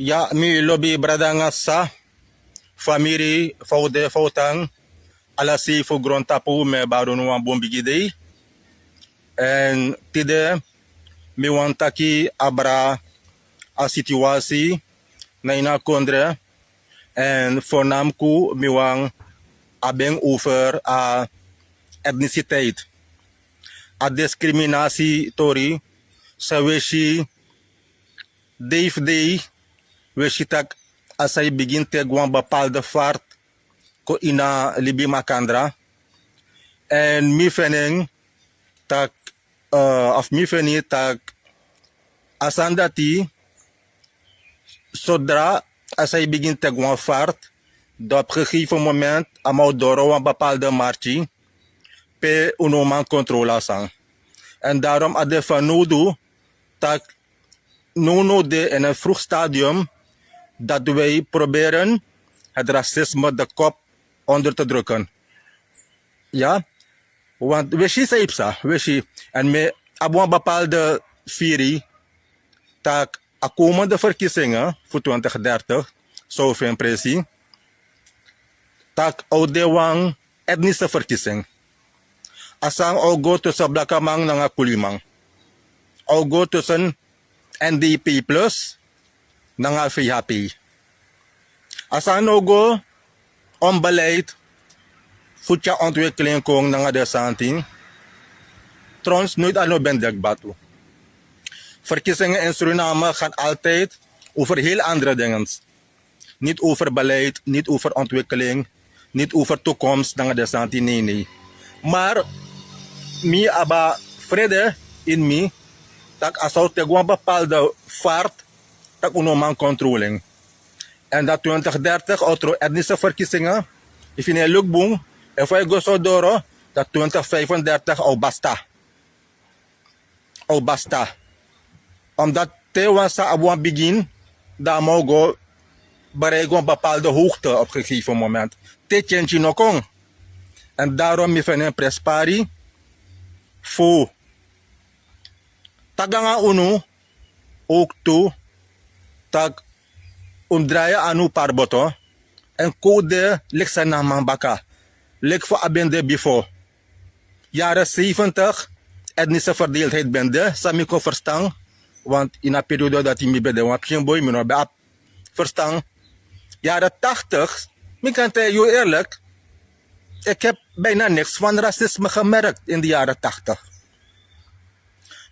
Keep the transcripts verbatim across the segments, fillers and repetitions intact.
Ya, mi lobi brada nanga sisa, famiri, fa un de, fa un tan, ala sei fu grontapu, mi e bari unu wan bun bigi dei. Èn tide mi wani taki abra a situasi na ini a kondre, èn voornamelijk mi wani abi en over a etniciteit. A discriminatietori san wi e si dei fu dei, wi e si tak' a sa e bigin teki wan bepaalde vaart kon ini a libi makandra. Èn mi feni en tak', eh, of mi feni tak' a sani dati, zodra a sa e bigin teki wan vaart, dan op gegeven moment a man o doro wan bepaalde marki pe un no man controle a sani. Èn daarom a de fanowdu tak' nownow de in een vroeg stadium dat wij proberen het racisme de kop onder te drukken. Ya, want wi e si san e psa, wi e si. Èn mi abi wan bepaalde firi tak' a komende verkiezingen fu twintig dertig, san un feni presi, tak' a o de wan etnische verkiezing. A sani a o go tussen blakaman nanga kuliman. A o go tussen N D P plus nanga V H P. A sani no go om beleid fu tyari ontwikkeling kon nanga den sani. Trouwens, nooit a no ben de kba tu. Verkiezingen in Suriname gaan altijd over heel andere dingen. Niet over beleid, niet over ontwikkeling, niet over toekomst nanga den sani, nee, nee. Maar mi abi a vrede in mi tak' a sa o teki wan bepaalde vaart tak' un no man controle en. Èn dan twintig dertig a o tron etnische verkiezingen. Efu yu no e luku bun, efu a e go so doro, dan twintig vijfendertig a o basta. A o basta. Omdat te wan sani abi wan bigin, dan a man o go bereik wan bepaalde hoogte op gegeven moment. Te change no kon. Èn daarom mi feni en prespari fu taki nanga unu ook tu tak' un drai anu parboto èn kon de leki san na a man baka, leki fa a ben de bifo. Jaren zeventig, etnische verdeeldheid ben de, san mi kon verstan, want ini a periode dati mi ben de wan pikin boi, mi no ben abi verstan. Jaren tachtig, mi kan taigi yu eerlijk, ik heb bijna niks van racisme gemerkt in de jaren tachtig.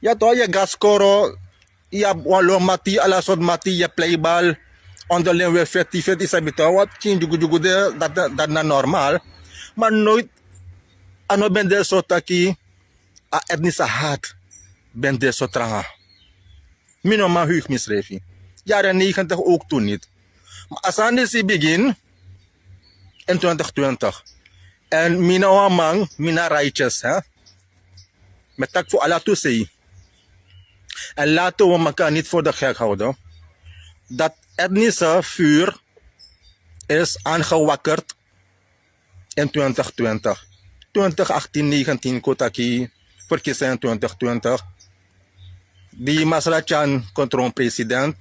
Ya toch, yu e go na skoro, yu abi wan lo mati, ala sortu mati, yu e plei bal, onderling wi e feti, feti, sabi toch, wan pikin dyugudyugu de, dati, dati na normaal. Maar nooit a no ben de so taki a etnische haat ben de so tranga. Mi no man huigi misrefi. Jaren negentig ook toen niet. Maar a sani disi bigin in twintig twintig. Èn mi na wan man, mi na righteous, hè. Mi e taki fu ala tu sei. En laten we elkaar niet voor de gek houden dat etnische vuur is aangewakkerd in twintig twintig. Twintig achttien, negentien kon taki verkiezingen, twintig twintig. Di Masra Chan kon tron president.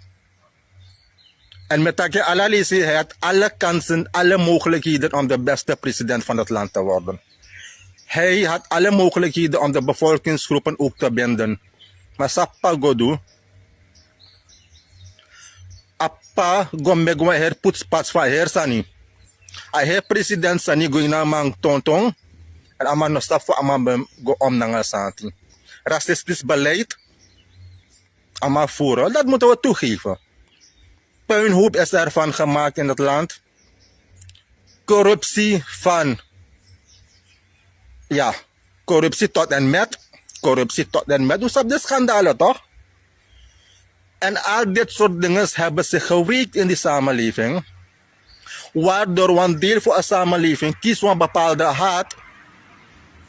En mi e taki ala leisi, hij had alle kansen, alle mogelijkheden om de beste president van het land te worden. Hij had alle mogelijkheden om de bevolkingsgroepen ook te binden. Maar san p'pa go du, a p'pa go meki wan heri putspats fu a heri sani. A heri president sani go ini a man tonton. Èn a man no sabi fa a man ben go om nanga a sani. Racistisch beleid a man voeren, dat moeten we toegeven. Puinhoop is ervan gemaakt in het land. Corruptie van, ja, corruptie tot en met. Corruptie tot en met. Un sabi den schandalen toch? En al dit soort dingen hebben zich gewreekt in die samenleving, waardoor wan deel fu a samenleving kisi wan bepaalde haat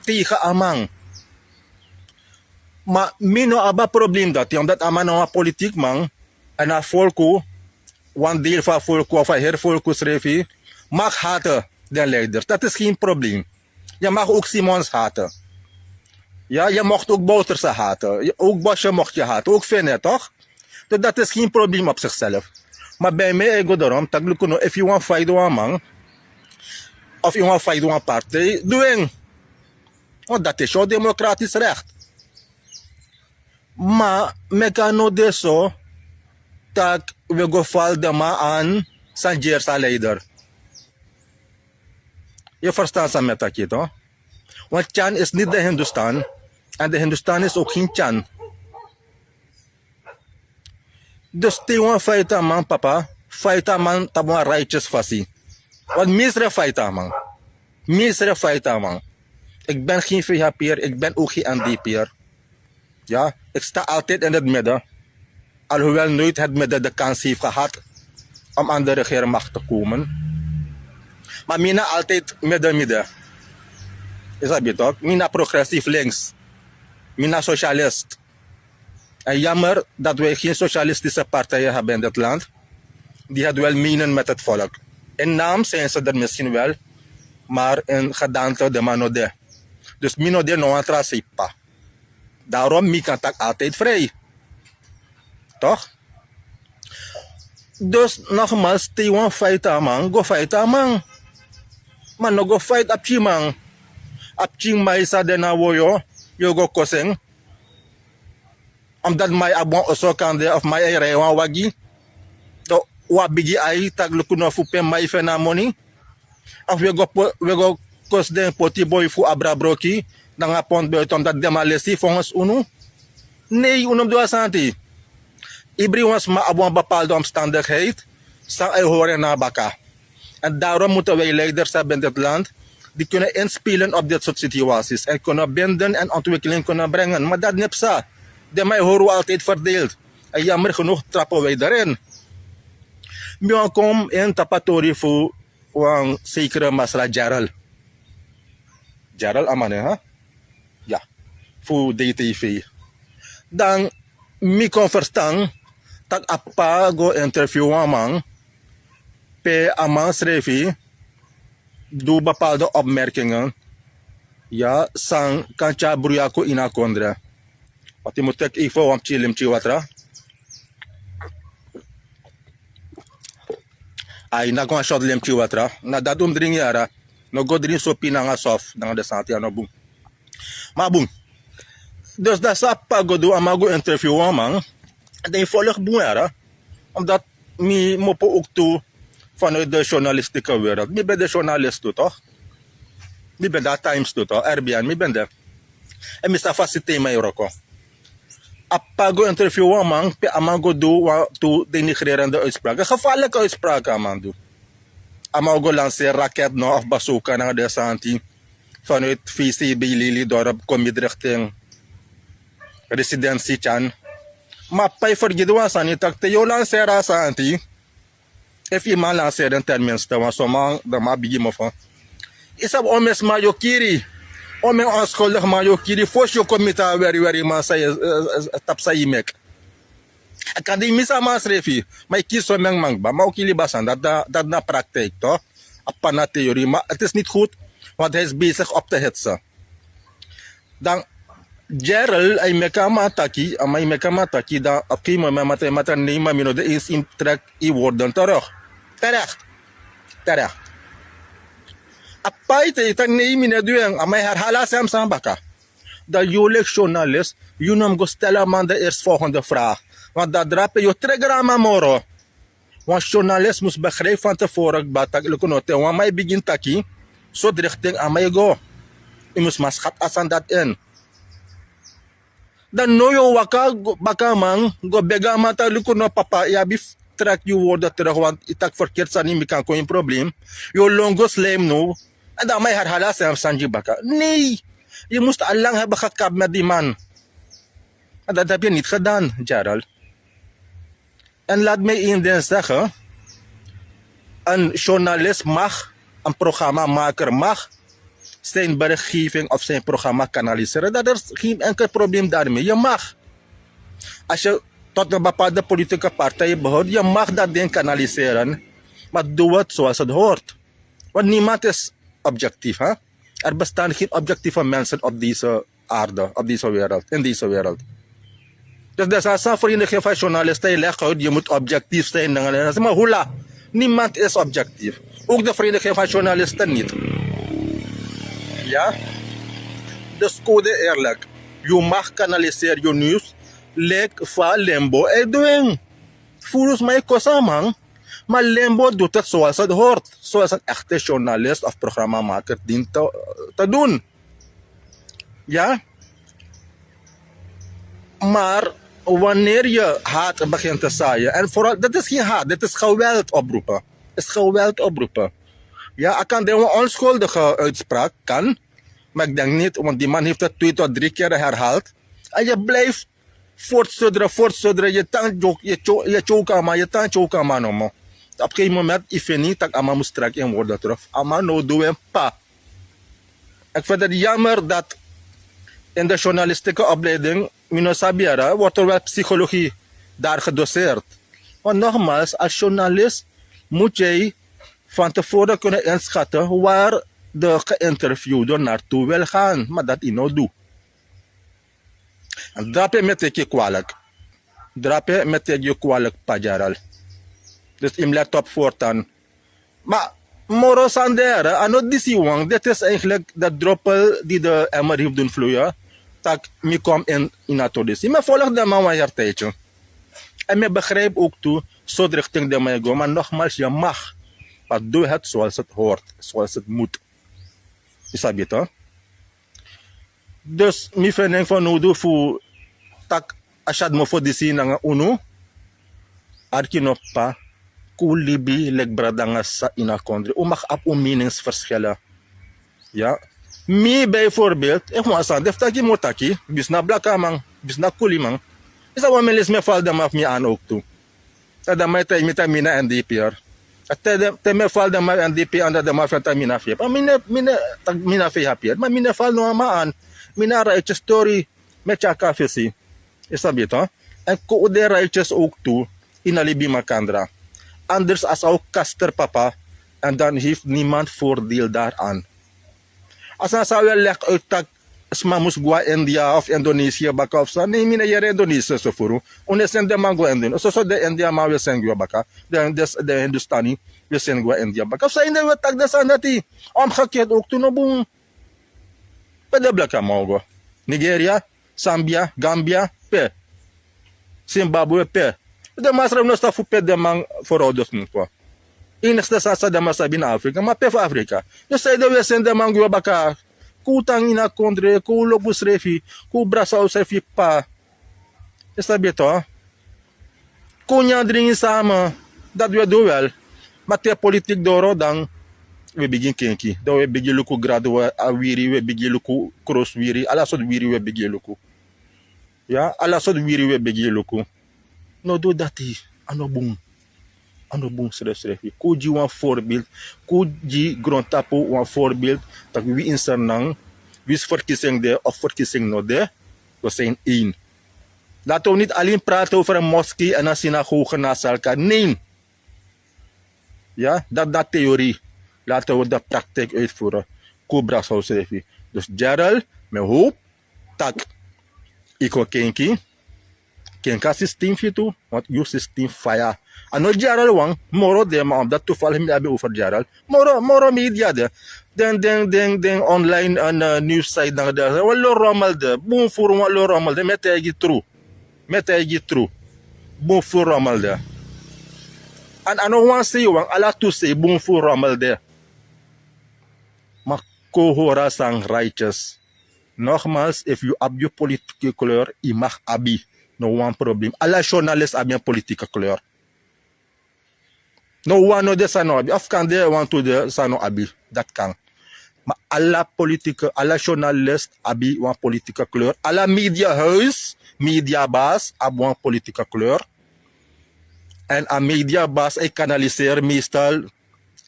tegen a man. Maar mi no abi a probleem dati, omdat a man na wan politiek man. En a folku, wan deel fu a folku of a heri folku srefi, mag haten den leiders. Dat is geen probleem. Je mag ook Simons haten. Ja, je mocht ook Bouterse haten. Je- Ook Bosje mocht je haten. Ook Fenne, toch? Dus dat is geen probleem op zichzelf. Ma bij mi e go dorom tak' luku no efu yu wan faiti wan man of yu wan faiti wan partij du en. Want dat is jouw democratisch recht. Ma meki a no de so tak' wi go fal den man an san gersa leider. Yu ferstan san mi e taki to? Want tyan is niti de hindustan. Èn de hindustan is ouk gen tyan. Dus te yu wan faiti a man papa, faiti a man tapu wan righteous fasi. Want mi srefi faiti a man. Mi srefi faiti a man. Iki ben gen vhp'er, iki ben ouk gen n d p'er. Ya, iki sta altid in heti midde. Alhowel noit heti midde de kans hefi gehad om an de regermakt te komen. Ma mi na altid midde midde. Yu sabi tok, mi na progressief links. Mi na socialist. Èn yammer dat wi gen socialistische partiyen heben in dit land di heti wel menen met heti volk. In naam sin se der miskin wel, mar in gedante de man no de. Dus mi no de no wan tra seipa. Darom mi kan taki altid frij. Tok? Dus nogmals te yu wan faiti a man go faiti a man. Ma no go faiti a pikin man. A pikin man yu sa de na woyo, yu o go kosi en. Omdati man yu abi wan oso kande of man yu e rei wan wagi, dan un abi bigi ai tak' luku no fu pe man yu feni a moni. Of wi e go kosi den poti boi fu abra broki nanga pont buiten omdati den man lesi fongens unu. Nei, unu mus du a sani. Ibri wan sma abi wan bepaalde omstandigheid san a e hori en na a baka. Èn darom mutu wi leiders abi in diti land di kunnen inspelen op diti sortu situaties èn kunnen binden èn ontwikkeling kunnen brengen ma dati no e psa. Den man e hori un altid verdeeld. Èn yammer genoeg trapu wi deri en. Mi wan kon in tapu a tori fu wan sekere masra gerald. Gerald a man ne? Ya. Fu d t v. Dan mi kon ferstan tak' a p'pa go interview wan man pe a man srefi du bepaalde opmerkingen. Ya, san kan tyari bruyaku ini a kondre. Wati yu mus teki efu wan pikin limpikin watra. Ai naki wan short limpikin watra na dati un mus dringi yara. No go dringi sopi nanga sof nanga den sani te ya no bun. Ma bun. Dus dati san a p'pa go du a man go interview wan man. Den yu folok bun yara. Omdati mi mopo owk tu. Vanuit de journalistieke wereld mi ben de journalist tu tok. Mi ben de a times tu tok rbn mi ben de. Èn mi sabi a sitema e wroko. A p'pa go interview wan man pe a man go du wan tu denigrerende uitsprake gefarlike uitsprake a man du. A man o go lanseri raket no of basoka nanga den santi. Vanuit vcb lili dorp kon midrikting residensi tyan. Ma a p'pa e fergiti wan sani tak' te yu o lanseri a santi. Efu yu man lanseri en ten minste wan son man dan man bigi mofo. Yu sabi on men sma yu o kiri. On men onskuldigi man yu o kiri fosi yu o kon miti a weriweri man san yu e tapu san yu meki. A kan de yu misi a man srefi. Ma yu kiri son men man kba man o kiri libi a sani dati na praktiki to. A p'pa na teori ma ti is niti gud. Want hi is besigi op te hitse. Dan gerald a yu meki a man taki a man yu meki a man taki dan op gen moment matra yu matra nei ma mi no de eens yu mus treki yu worden teruk. Terek. Terek. A p'pa yu te yu taki nei mi no e du en a man yu herhali a sem sani baka. Dan yu leki journalist yu no mus go stel a man de eerstvolgende vraag. Want dan drape yu o tregeri a man moro. Wan journalist mus begrijpi van te voren kba tak' luku no te wan man e bigin taki soti rikting a man e go. Yu mus man skati a sani dati en. Dan no yu o waka baka a man go begi a man tak' luku no papa yu abi fu traki yu worde teruk want yu taki ferkirti sani mi kan kon ini problem. Yu o lon go slijmi now. Èn dan a man e herhali a sem sani gi baka nei. Yu mus al lang heben gekabi meti di man. Èn dati hebi yu niti gedan gerald. En laat mij een ding zeggen. Een journalist mag, een programmamaker mag zijn berichtgeving of zijn programma kanaliseren. Dat is geen enkel probleem daarmee. Je mag. Als je tot een bepaalde politieke partij behoort, je mag dat ding kanaliseren. Maar doe het zoals het hoort. Want niemand is objectief, hè? Er bestaan geen objectieve mensen op deze aarde, op deze wereld, in deze wereld. Dus de sani san vereniging van journalisten e leg uit, je moet objectief zijn, dingen en zo. Maar hula, niemand is objectief. Ook de vereniging van journalisten niet. Ja? Dus code eerlijk. Je mag kanaliseren je nieuws. Lijkt van limbo e doing. Volgens mij kost aan, man. Maar limbo doet het zoals het hoort. Zoals een echte journalist of programmamaker dient te, te doen. Ja? Maar wanneer je haat begint te zaaien, en vooral, dat is geen haat, dit is geweld oproepen. Is geweld oproepen. Ja, er kan een onschuldige uitspraak, kan. Maar ik denk niet, want die man heeft het twee tot drie keer herhaald. En je blijft voortsuderen, voortsuderen. Je tang choke, je cho-, je choke aan, man, je tang choke aan, man, no, man. Op een gegeven moment, ik vind niet dat a man moet strak in worden terug. A man no doe en pa. Ik vind het jammer dat in de journalistieke opleiding, mi no sabi yere, wordt er wel psychologie daar gedoseerd. Want nogmaals, als journalist moet jij van tevoren kunnen inschatten waar de geïnterviewde naartoe wil gaan. Maar dat yu no doe. Drape mi e teki yu kwalijk. Drape mi e teki yu kwalijk, pa Gerald. Dus yu mus let op voortaan. Maar moro sani de yere, a no disi wan, dit is eigenlijk de druppel die de emmer heeft doen vloeien. Tak mi kom in, in a todisi. Mi e volg den man wan heri tijdje. En mi e begrijp ook toe, so richting den man e go. Maar nogmaals, je mag. Maar doe het zoals het hoort, zoals het moet. Yu sabi toch? Dus mi feni en fanowdu fu taki a syatu mofo disi nanga unu. Arki no, p'pa, kon un libi leki brada nanga sisa ini a kondre. Un mag abi un meningsverschillen. Ya. Mi bijvoorbeeld, efu wan sani de fu taki mi o taki, mi si na blakaman, mi si na kuliman. Yu sabi wan mi e lesi, mi e fali den man fu mi an ook tu. Dan den man e taigi mi taki mi na N D P R. Te den, te mi e fali den man N D P R, dan den man feni taki mi na V P. Ma mi no, mi no, taki mi na V P R. Ma mi no e fali no wan man an. Mi na a righteous tori. Mi e tyari kon na fesi. Yu sabi toch? En kon un de righteous ook tu ini a libi makandra. Anders a sa o kaster papa. En dan heeft niemand voordeel daaraan. A sani san un e leg uit taki sma mus go na India of Indonesië baka of san. Nee, mi no e yere Indonesië so furu. Un no e seni den man go na India. Soso den Indiaman un e seni go baka. Den, den, den Hindustani un e seni go na India baka. Fu san ede un e taki den sani dati? Omgekeerd ook tu no bun. Pe den blakaman o go? Nigeria, Zambia, Gambia, pe? Zimbabwe, pe? Den man srefi no sabi fu pe den man frouders mus go. Enigste sani san den man sabi na Afrika, ma pe fu Afrika? Dus san ede un e seni den man go baka? Kon un tan ini a kondre, kon un lobi unsrefi, kon un brasa unsrefi, p'pa. Yu sabi toch? Kon un nyan dringi sama, dati un e du wel. Ma te politiek doro, dan un e bigin kenki. Dan un e bigin luku gradu a wiri, un e bigin luku kroswiri, ala sortu wiri un e bigin luku. Ya, ala sortu wiri un e bigin luku. No du dati, a no bun. A no bun srefsrefi. Kon un gi wan voorbeeld, kon un gi grontapu wan voorbeeld, taki wi ini Sranan, winsi verkiezing de of verkiezing no de, we zijn één. Laten we niet alleen praten over een moskee en een synagoge naast elkaar. Nee. Ja, dat, dat theorie. Laten we de praktijk uitvoeren. Kon un brasa unsrefi. Dus Gerald, mi e hoop taki yu go kenki, kenki a systeem fu yu tu, want yu systeem faya. A no Gerald wan, moro de, ma omdat toevallig mi abi over Gerald. Moro, moro media de. Den, den, den, den online en, eh, news site dan de. Wan lo rommel de. Bun furu wan lo rommel de. Mi e taigi yu tru. Mi e taigi yu tru. Bun furu rommel de. En a no wan sei wan, ala tu sei bun furu rommel de. Ma kon un hori a sani righteous. Nogmaals, efu yu abi yu politieke kleur, yu mag abi. No wan probleem. Ala journalist abi en politieke kleur. No wan no de san no abi. Of kan de wan tu de san no abi. Dati kan. Ma ala politieke, ala journalist abi wan politieke kleur. Ala mediahuis, mediabaas abi wan politieke kleur. En a mediabaas e kanaliseri meestal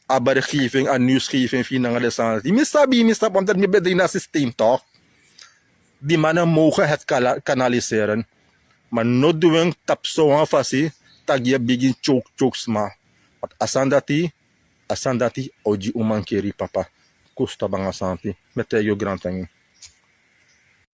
a berichtgeving, a nieuwsgeving fu yu nanga den sani. Mi sabi, mi sabi, omdat mi ben de ini a systeem toch. Die mannen mogen het kala-, kanaliseren. Ma no du en tapu so wan fasi, taki yu e bigin choke, choke sma. Want a sani dati, a sani dati o gi un mankeri, papa. Kon un stop nanga a sani dati. Mi e taigi yu grantangi.